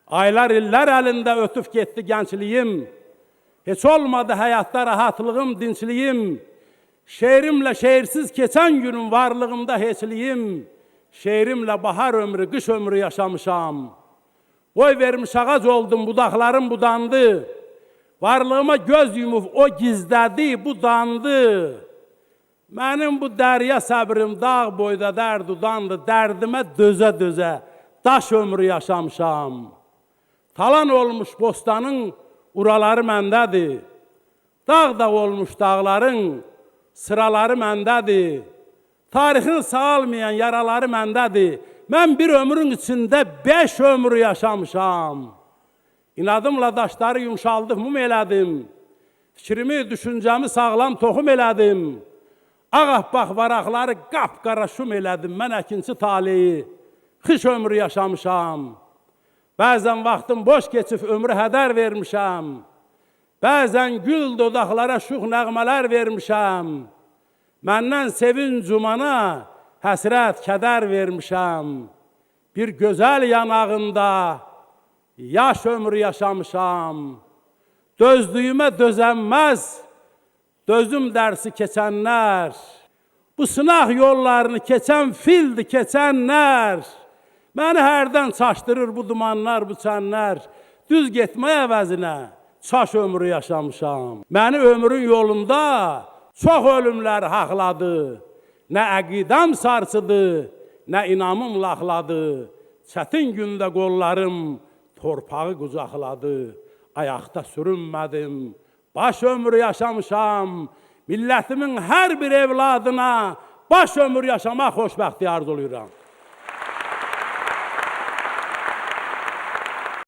Aylar, illər əlində ötüb getdi gəncliyim. Heç olmadı həyatda rahatlığım, dinçliyim. Şeirimlə şeirsiz keçən günüm varlığımda heçliyim. Şeirimlə bahar ömrü, qış ömrü yaşamışam. Boy vermiş ağac oldum, budaqlarım budandı. Varlığıma göz yumub o gizlədi, budandı. Mənim bu dərya səbrim dağ boyda dərd udandı. Dərdimə dözə-dözə daş ömrü yaşamışam. Talan olmuş bostanın uraları məndədir. Dağ-dağ olmuş dağların sıraları məndədir. Tarixin sağalmayan yaraları məndədir. Mən bir ömrün içində 5 ömrü yaşamışam. İnadımla daşları yumşaldıb mum elədim. Fikrimi, düşüncəmi sağlam toxum elədim. Ağappaq varaqları qapqara şum elədim. Mən əkinçi taleyi, xış ömrü yaşamışam. Bəzən vaxtım boş keçib ömrü hədər vermişəm. Bəzən gül dodaqlara şux nəğmələr vermişəm. Məndən sevinc umana həsrət, kədər vermişəm. Bir gözəl yanağında yaş ömrü yaşamışam. Dözdüyümə dözənməz, dözüm dərsi keçənlər. Bu sınaq yollarını keçən fildir keçənlər. Məni hərdən çaşdırır bu dumanlar, bu çənlər. Düz getmək əvəzinə çaş ömrü yaşamışam. Məni ömrün yolunda çox ölümlər haqladı. Nə əqidəm sarsıdı, nə inamım laxladı. Çətin gündə qollarım torpağı qucaqladı. Ayaqda sürünmədim, baş ömrü yaşamışam. Millətimin hər bir evladına baş ömür yaşamaq xoşbəxtliyi arzulayıram.